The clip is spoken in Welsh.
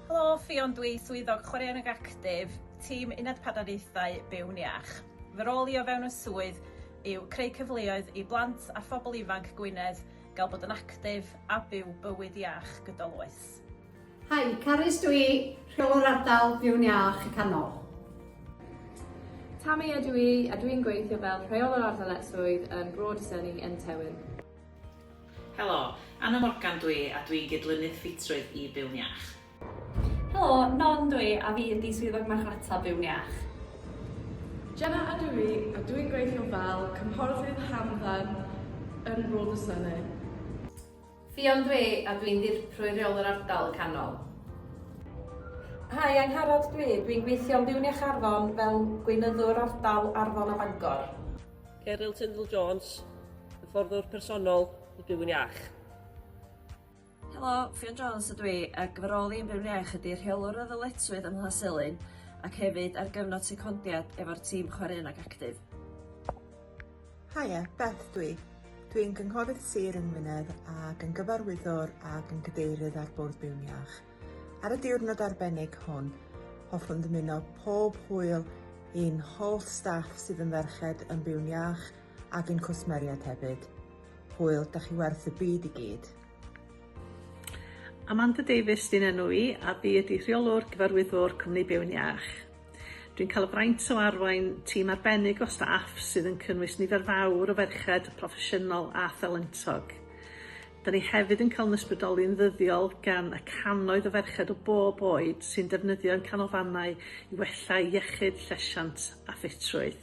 Helo, Ffion dwi, swyddog Chwaraeon ag Actif, tîm Uned Partneriaethau Byw'n Iach. Fy rôl i o fewn y swydd yw creu cyfleoedd i blant a phobl ifanc Gwynedd gael bod yn actif a byw bywyd iach gydol oes. Hi, Carys dwi, rheolwr ardal Byw'n Iach y Canol. Tammy ydw i a dwi'n gweithio fel rheolwr ar ddyletswydd yn Bro Dysynni yn Tywyn. Helo, Anna Morgan dwi a dwi'n gydlynydd ffitrwydd i Byw'n Iach. Helo, Non dwi a fi ydi Swyddog Marchnata Byw'n Iach. Jenna ydw i a dwi'n gweithio fel Cynghorydd Hamdden yn Bro Dysynni. Ffion dwi a dwi'n Ddirprwy Rheolwr Ardal y Canol. Hi, Angharad dwi, dwi'n gweithio yn Byw'n Iach Arfon fel Gweinyddwr Ardal Arfon a Bangor. Eryl Tyndall Jones, hyfforddwr personol i Byw'n Iach. Helo, Ffion Jones ydw i, ac fy rôl i yn Byw'n Iach ydy rheolwr y ddyletswydd ym Mhlas Elin ac hefyd ar gyfnod secondiad efo'r tîm Chwaraeon ac Actif. Haia, Beth dwi. Dwi'n gynghorydd sir yng Ngwynedd ac yn gyfarwyddwr ac yn cadeirydd ar Bwrdd Byw'n Iach. Ar y diwrnod arbennig hwn, hoffwn ddymuno pob hwyl i'n holl staff sydd yn ferched yn byw'n iach ac i'n cwsmeriaid hefyd. Hwyl, da chi werth y byd i gyd. Amanda Davies 'di'n enw i a fi ydi rheolwr gyfarwyddwr Cwmni Byw'n Iach. Dwi'n cael y fraint o arwain tîm arbennig o staff sydd yn cynnwys nifer fawr o ferched proffesiynol a thalentog. Da ni hefyd yn cael yn ysbrydoli'n ddyddiol gan y cannoedd o ferched o bob oed sy'n defnyddio ein canolfannau i wella iechyd, llesiant a ffitrwydd.